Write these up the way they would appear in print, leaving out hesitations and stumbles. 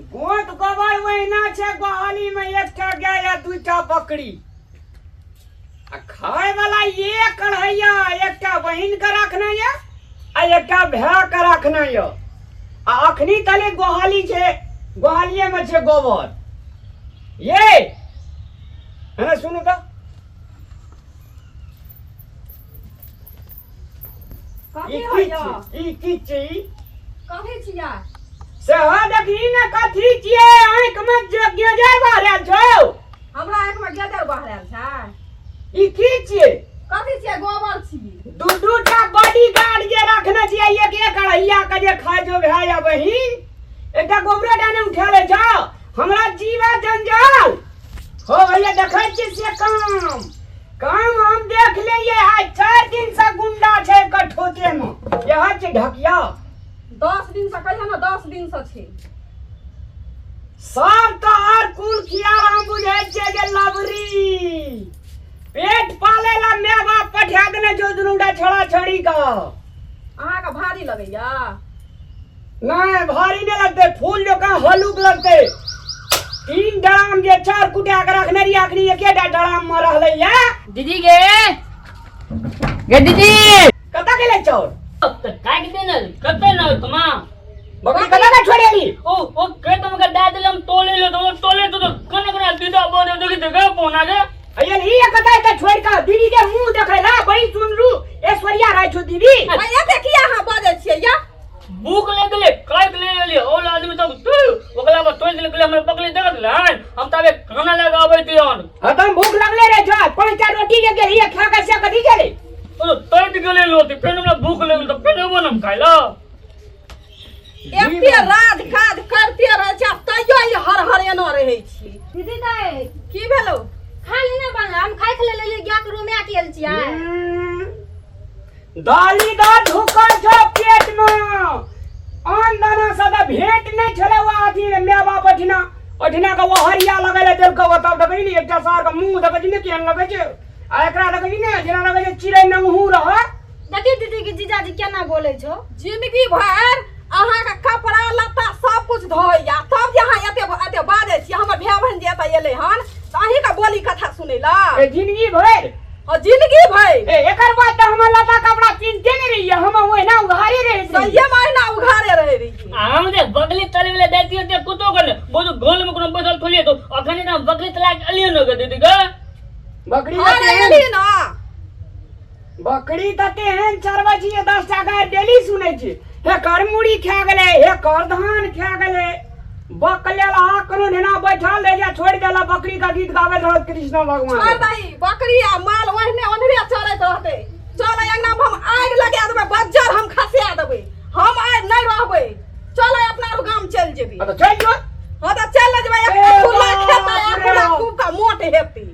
गोट गोबर ओहिना छै गोहाली में, एकटा गाय आ दूटा बकरी आ खाय वाला एक अढ़ैया, एकटा बहिन के रखने ये आ एकटा भाय के रखने ये। आ अखनी तले गोहाली छै, गोहालिये में छै गोबर। ये है ना, सुनू तो कथी ई की होइया? छी? ई की छी? कथी छियै? सेहो देखी ने कथी छियै। आँखि में जे गेजर बाहर छौ। हमरा आँखि में गेजर बहरायल छै? ई की छियै? कथी छियै? गोबर छियै। दू दू टा बॉडी गार्ड जे रखने छियै, एक एक अढ़ैया के जे खाय जो भाय या बहिन, एकटा गोबरो टा नहि उठा ले जाओ। हमरा जीवा जंजाल हो भैया। देखै छियै से काम काम हम देख लेलियै। आइ 4 दिन से गुंडा छै कठोते में। यह छै ढकिया। 10 दिन से कहियो ने, 10 दिन से छै। सब तो आर कुल खियाल हम बुझै छियै जे लबरी पेट पाले ला my बाप पठा देने जो दुनूटा छड़ा छड़ी का। अहाँके भारी लगैया? नहीं, भारी नहीं लगते, फूल जकाँ हलुक लगते। 3 ड्राम जे चार कुटा के रखने रही, अखनी एकेटा ड्राम में रहलै या। दीदी गे, गे दीदी। कतऽ गेलै चाउर? तऽ काटि दे ने, कतऽ ने तुमा। बकरी कतऽ के छोड़ेली? ओ ओ खेत में के दे देले, हम तोले ले तो तोले तो कने कने दीदा बोले देखी देखे पोना के। अये ई कतऽ के छोड़ के दीदी के मुंह देखै ला बड़ी सुनलू ऐश्वर्या राय छो दीदी। आ एते किया अहाँ बजै छियै या? भूख ले गेले, काट ले गेले और आदमी तब तू ओकरा पर तोड़ देले, हमरा पकड़ी देख देले। हम तबे खाना लगाबै दियन। हाँ तो भूख लगले रे जो 5टा रोटी ले गेली खा के से कथी गेले? ओ तोड़ गेले लोटी, फेर हमरा भूख लगल तऽ फेर एबो न खाइ ला। एते राज काज करते रहै छै आ तैयो ई हर हर एना रहै छी। दीदी दाइ। की भेलौ? खाली नहि बनल, हम खाइ ले लेलियै, गाय के रूमे आके आयल छियै। दाली दा ढुकल छौ पेट में। आन दाना से तऽ भेंट नहि छलै। ओ अथी my बाप ओठिना ओठिना के ओ हरिया लगै लए देलकौ। तब देखै ने एकटा सार के मुंह देखै छी ने केहन लगै छै, आ एकरा देखै छी ने जेना लगै छै चिड़ै नंगहू रहै। देखी दीदी के जीजाजी केना बोलै छौ। जिंदगी भरि अहाँके कपड़ा लत्ता सब कुछ धोइया, तब जे अहाँ एते एते बाजै छियै। हमर भाय बहिन जे एतऽ एलै हन तऽ अहींके बोली कथा सुनै लए? ए जिंदगी भरि? हँ, जिंदगी भरि। ए एकर बाद तऽ हमर लत्ता कपड़ा पिन्हते नहि रहियै, हम ओहिना उघारे रहैत रहियै। सहिए में अहिना उघारे रहै रहियै। आ हम जे बगली तले वाला दैती ते कुतो कने बोझ गोल में कोनो बैठल थोलिए तो अखन ना बगली तला के अलियो न गे दीदी गे। बकरी हँ तऽ रे, तेहन एली ना। बकरी तऽ तेहन चरबै छियै, 10टा गाय डेली सुनै छी। हे कर मुड़ी खा गेलै, हे कर धान खा गेलै। बक लेल अहाँ कोनो नेना बैठल रहि जा, छोड़ि देला बकरी का गीत गाबैत रहत कृष्ण भगवान। छोड़ दही बकरी आ माल, ओहिने ओन्हरे चरैत रहतै। चल अंगना में हम आगि लगा देबै, बज्जर हम खसा देबै। हम आइ नहि रहबै, चल अपना आर गाम चलि जेबै। हाँ तऽ चलि जो। हाँ तऽ चलि ने जेबै। ए खुला खेत बाप आ रे। खुला खूब का मोट हेतै।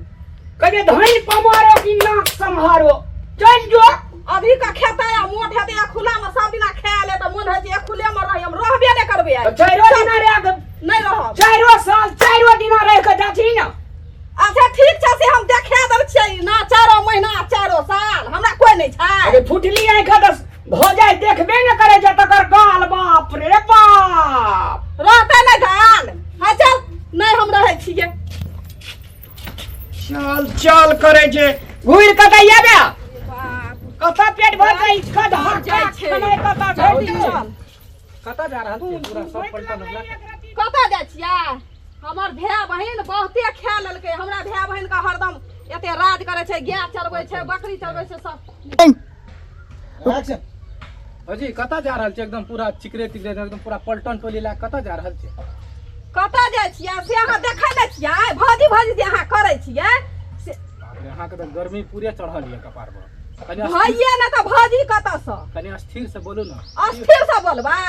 कहे धन पमारो कि नाक सम्हारो, चल जो। अभी का खेत आ मोट हेतै आ खुला में सब दिना खाय ले तऽ मोन होइ छै खुले में रही। हम रहबे नहि करबै आइ। चारो दिना रह के नहि रहब। चारो साल चारो दिना रह के जाछी ना। अच्छा ठीक छै, से हम देखा देब छियै ना। चारो महीना आ चारो साल हमरा कोई नहि छै। अरे फुटली आँख दस भऽ जाय देखबे ने करे छै तकर गाल, बाप रे बाप। रहतै नहि गाल। हाँ चल, नहि हम रहै छियै। चल चल करे छै, घुरि कतऽ एबे? कतऽ पेट भरतै? कत जाइ छै। खेनाइ कतऽ भेटतै? चल। कतऽ जा रहल छियै? पूरा सब पलटन होला। कतऽ जाइ छियै? हमर भाय बहिन बहुते खा लेलकै। हमरा भाय बहिन के हरदम एते राज करै छै, गाय चरबै छै, बकरी चरबै छै सब। एक्शन। भौजी, कतऽ जा रहल छियै? एकदम पूरा चिकरे तिकरे एकदम पूरा पलटन टोली लए कतऽ जा रहल छियै? कतऽ जाइ छियै से अहाँ देखै नहि छियै? भौजी भौजी जे अहाँ करै छियै से। बाप रे, अहाँके तऽ गर्मी पूरे चढ़ल यऽ कपार पर। कनि अस्थिर- भैये ने तऽ भौजी कतऽसँ? कनि स्थिर से बोलू ने। अस्थिर से बोलबै?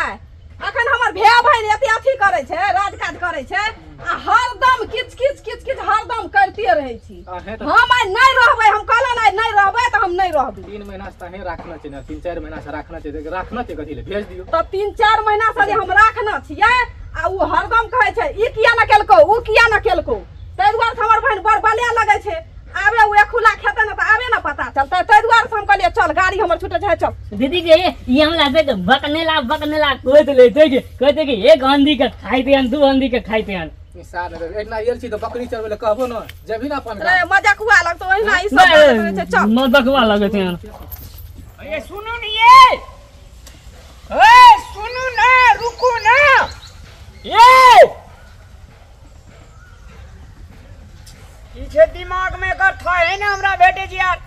अखन हमर भाय बहिन एते अथी करै छै, राज काज करै छै आ हरदम किच किच किच किच हरदम करिते रहै छी। अहें तऽ हम आइ नहि रहबै, हम कहलहुँ आइ नहि रहबै तऽ हम नहि रहबै। 3 महीना से तऽ अहें राखने छै ने, 3-4 महीना से राखने छै, तऽ राखने छै कथी लए? भेज दियौ। तऽ 3-4 महीना से जे हम राखने छियै आ ओ हरदम कहै छै ई किया ने केलकौ, ओ किया ने केलकौ, ताहि दुआरे से हमर बहिन बड़ बले लगै छै। आबे ओ एखुला खेतै ने तऽ आबे ने पता पता चलतै। ताहि दुआरे से हम कहलियै चल गाड़ी हमर छूटै छै, चल। दीदी के ये हमरा से बकनेला बकनेला कोइत लेते कि कहते कि एक आंधी के खाइते हन, दू आंधी के खाइते हन। सार एतना आयल छी तऽ बकरी चरबै लए कहबो न जेबही न अपन रे मजाक हुआ लगतो ओहिना ई सब बात करै छै, चल। मजाकवा लगैत हन। ये सुनू ने ये, ए सुनू ना, रुकू ना ये, की छै दिमाग में एकर था है ना हमरा भेटे छी यार।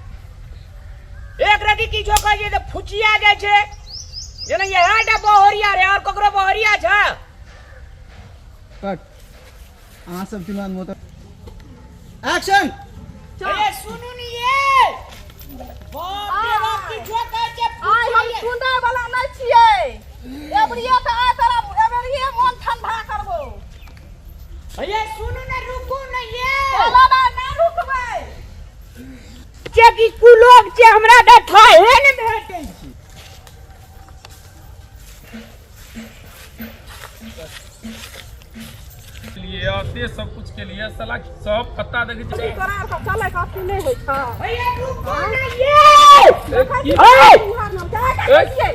एक रति किछो कहै छै तऽ फुचिया जाइ छै, जेना इएह टा बहरिया रे, और ककरो बहरिया छै? कट। अहाँ सब तीनू आदमी ओतऽ एक्शन। अरे सुनू ने ये, बाप रे बाप, किछो कहै छै आइ हम फुचिया। सुनै वाला नहि छियै। एबरिये तऽ आइ तोरा एबरिये मोन ठंडा करबो। अरे सुनू ने, रुकू ने ये। चलो ना, ना रुकबै। जे कि कुलोक जे हमरा देखा हे ने भेटै छै। लिए और सब कुछ के लिए साला सब पत्ता देखे छी। तोरा आर के चलै के अथी नहि होइ छौ। भैया रुकू ने ये। देखै छी, ए! उहाँ हम जाय के ए! छियै।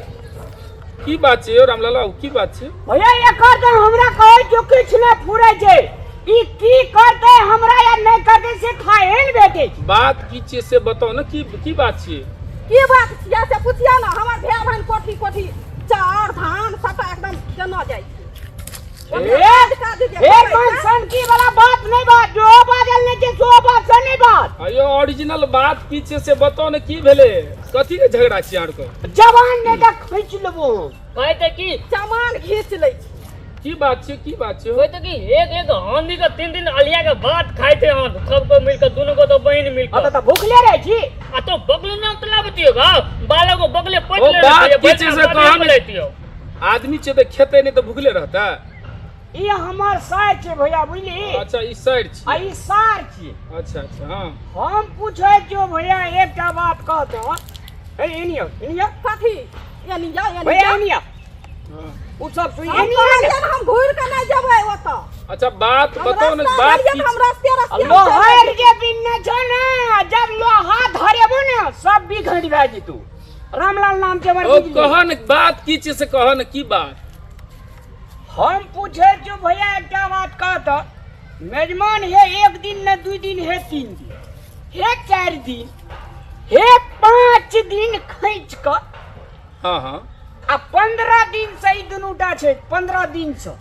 की बात छै यौ रामलाला, की बात छै? भैया एकर तऽ हमरा कहै जो किछु नहि फुरै छै, ई की करतै हमरा या नहि करतै से खाए ने भेटै छै। बात की छै से बताउ ने, की की बात छियै? की बात छियै से पुछियौ ने। हमर भाय बहिन कोठी कोठी चाउर धान सबटा एकदम केना जाइ छै। ए मनसनकी वाला बात नहीं बात, जो बाजल नहीं छै सो बात से नहीं बात। अयो ओरिजिनल बात की छै से बताउ ने, की भेलै, कथी के झगड़ा छै अहाँ के? जवान ने तऽ खींच लेबो। कहते कि चमान घींच लै छै। की बात छै, की बात छै? कहते कि एक एक आंधी के 3 दिन अलिया के भात खाइते हन सबको मिलकर, दोनों को तो बहन मिलकर। अब तऽ भूखले रहै छी। आ तो बगले ना उतला बतियो गा, बालक को बगले पैठ ओ ले बात रहतियो, की छै से बैठा कहऽ ने। लेतियो। आदमी छै तऽ खेतै नहि तऽ भूखले रहतै। ई हमर सार छै भैया, बुझली? अच्छा ई साइड आ छै। ई सार छियै। अच्छा अच्छा हाँ। हम पूछै छियौ भैया एकटा बात कह तऽ, ए एनियो एनियो। कथी यानी जा यानी भैया जा। एनियो हाँ। उ सब सुनि हम एनियो। कहलियै ने, हम घुरि कऽ नहि जेबै ओतऽ। अच्छा बात हम बताउ ने, रास्ता बात देलियै की तऽ हम रास्ते रास्ते हम लोहार चलि जे बिन्ने छौ ने, जब लोहा धरेबो ने सब बिखर भए जेतौ। रामलाल नाम छै हमर, ओ बुझली? कह ने बात की छै से कह ने, की बात? हम पूछै छियौ भैया एकटा बात कह तऽ, मेजमान हे एक दिन ने 2 दिन हे 3 दिन हे 4 दिन हे 5 दिन खींच कऽ, हाँ हाँ, आ 15 दिन से ई दुनूटा छै, 15 दिन से।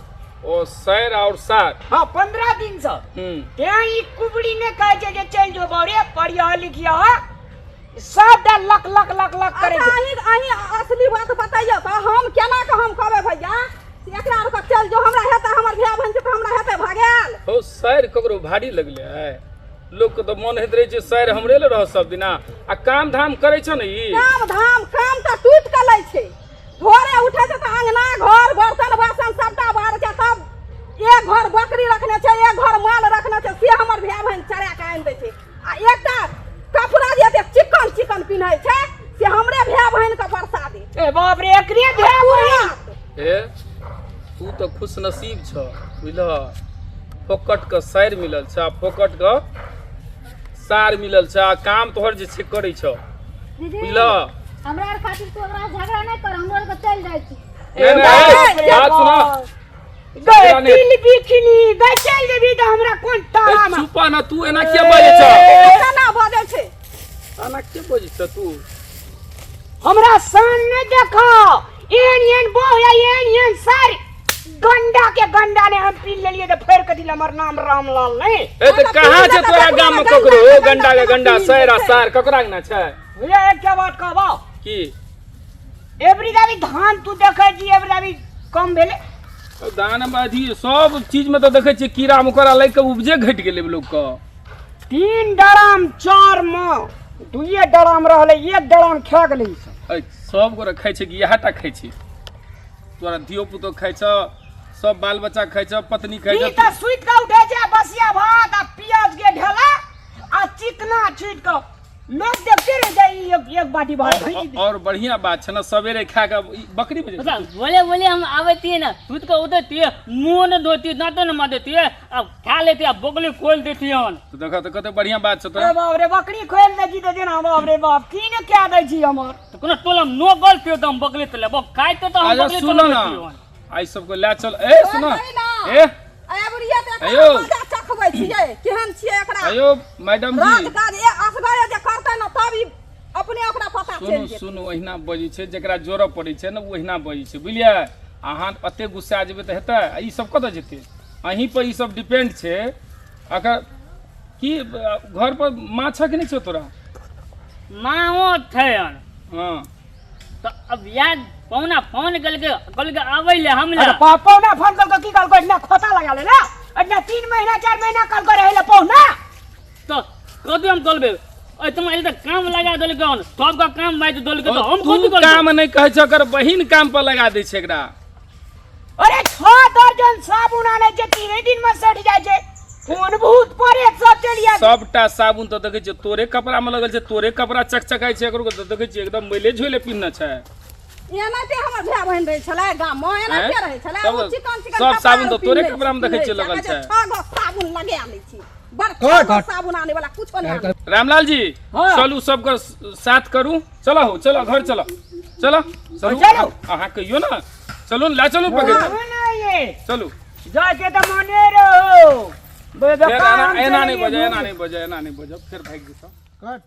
ओ सैर और सार। हाँ 15 दिन से। तें ई कुबड़ी ने कहै छै जे चलि जो बौरे पढ़िया लिखिया, सबटा लक लक लक लक करै अच्छा छै। अहीं अहीं असली बात बतैयौ तऽ हम केना कऽ हम कहबै भैया एकरा आर के चल जो, हमरा हेतै हमर भाय बहिन छै तऽ हमरा हेतै भागल। हो सैर ककरो भारी लगले है, लोक के तऽ मन होइत रहै छै सैर हमरे लए रह सब दिना। आ काम धाम करै छ ने ई? काम धाम काम तऽ टूटि कऽ लै छै, भोरे उठै छै तऽ अंगना घर बर्तन बासन सबटा बाहर छै, तब एक घर बकरी रखने छै, एक घर माल रखने छै, से हमर भाय बहिन चरा कऽ आनि दै छै। आ एकटा कपड़ा जे एते चिकन चिकन पिन्है छै से हमरे भाय बहिन के बरसा दे। ए बाप रे, एकरे भाय बहिन। ए तू तऽ खुशनसीब छ बुझलह, फोकट के सैर मिलल छ, फोकट के सार मिलल छ, आ काम तोहर जे छै करै छ, दीदी बुझलह? हमरा आर खातिर तू ओकरा झगड़ा नहि कर, हमरो आर के चलि जाइ छी। नहीं नहीं, बात सुना। गए तिल बिखनी गए चल जेबी तऽ हमरा कोन तारा में। चुप ना तू, एना किया बजै छ? केना बजै छै? एना किया बजै छ तू? हमरा सान नहि देखो, एहन एहन बोह या एहन एहन सार गंडा के गंडा ने हम पी लेलियै तऽ फेर कथी लए हमर नाम रामलाल नहि? ए तऽ कहाँ छै तोरा गाम में ककरो गंडा के गंडा सैर आ सार ककरा अंगना छै? भैया एकटा बात कहबौ। की? एबरी दाबी धान तू देखै छी एबरी दाबी कम भेलै? धान अथी सब चीज में तऽ देखै छियै कीड़ा मकोड़ा लागि कऽ उपजे घटि गेलै लोक के। 3 डराम 4 मे 2 डराम रहलै, 1 डराम खा गेलै ई सब। ऐ सब गोरे खाइ छै कि इएह टा खाइ छै? तोरा धियो पुतो खाइ छ, सब बाल बच्चा खाइ छ, पत्नी खाइ ई छ। तऽ सुति कऽ उठै छै बसिया भात आ प्याज के ढेला आ चिकना छीट कऽ लोग देखते रह जाई एक एक बाटी भात भैंस दे। और बढ़िया बात छै ने सवेरे खा के ई बकरी बजे मतलब बोले बोले हम आबतिए ना सुत के उठतिए मुंह न धोती दांतो न मारतिए अब खा लेती अब बगली खोल देती हन। तो देखा तो कते बढ़िया बात छै अरे तोरा। बाप रे, बकरी खोल दे छी तऽ जेना बाप रे बाप की ने क्या दै छी हमर। तो कोनो टोला में नो गल पियो तो हम बगली तो लेबो खाइते तो हम अच्छा बगली सुनो तो ना, आई सबको ले चल। ए सुनो, ए अरे बुढ़िया तऽ एकरा अयो। मजा चखबै छियै, केहन छियै एकरा। अयो मैडम राज जी, काज ए असगरे जे करतै ने तब ई अपने ओकरा पता सुनू चलि जेतै। सुनू, ओहिना बजै छै जकरा जोरऽ पड़ै छै ने ओ ओहिना बजै छै, बुझलियै? अहाँ एते गुस्सा जेबै तऽ हेतै? आ ई सब कतऽ जेतै? अहीं पर ई सब डिपेंड छै। अगर की घर पर माँ छह कि नहि छौ तोरा? माँओ छै। हँ तो अब याद पौना फोन करके कहलके आबै ले हम ले। अरे पौना फोन करके की कहलको? इतना खोता लगा ले ना, इतना 3 महीना 4 महीना कहलको रहे ले पौना। तो कदू हम कहलबे ओय तुम एले त काम लगा देलके हन, सबका काम बाँटि देलके तो हम तू कथी करबै? काम नहि कहै छै, ओकर बहिन काम पर लगा दै छै एकरा। अरे 6 दर्जन साबुन आनै छै, 3 दिन में सड़ जाइ छै। कोन भूत परे सब चलि आयल। सबटा साबुन तऽ देखै छियै तोरे कपड़ा में लगल छै, तोरे कपड़ा चकचकाइ छै। एकरो तऽ देखै छियै एकदम मैले झोले पिन्हने छै। एनाहिते हमर भाय बहिन रहै छलै गाममे, एनाहिते आँय? रहै छलै। सब ओ चिकन चिकन सब कपड़ा साबुन तऽ तोरे पिन्है कपड़ा में देखै छियै लगल छै। छै। 6 गो साबुन लगा लै छी, बड़ कट, 6 गो कट। साबुन आने वाला कुछो नहि आनै। रामलाल जी हाँ। चलू सबके साथ करू, चलो हो, चलो घर चलो, चलो चलू। चलो। अहाँ कहियो ना, चलू ने, ला चलू पकड़ आबू ना ये चलू। जाके तऽ मने रहो। फेर एना एना नहि बजै, एना नहि बजै, एना नहि बजै, फेर भागि जेतौ। कट।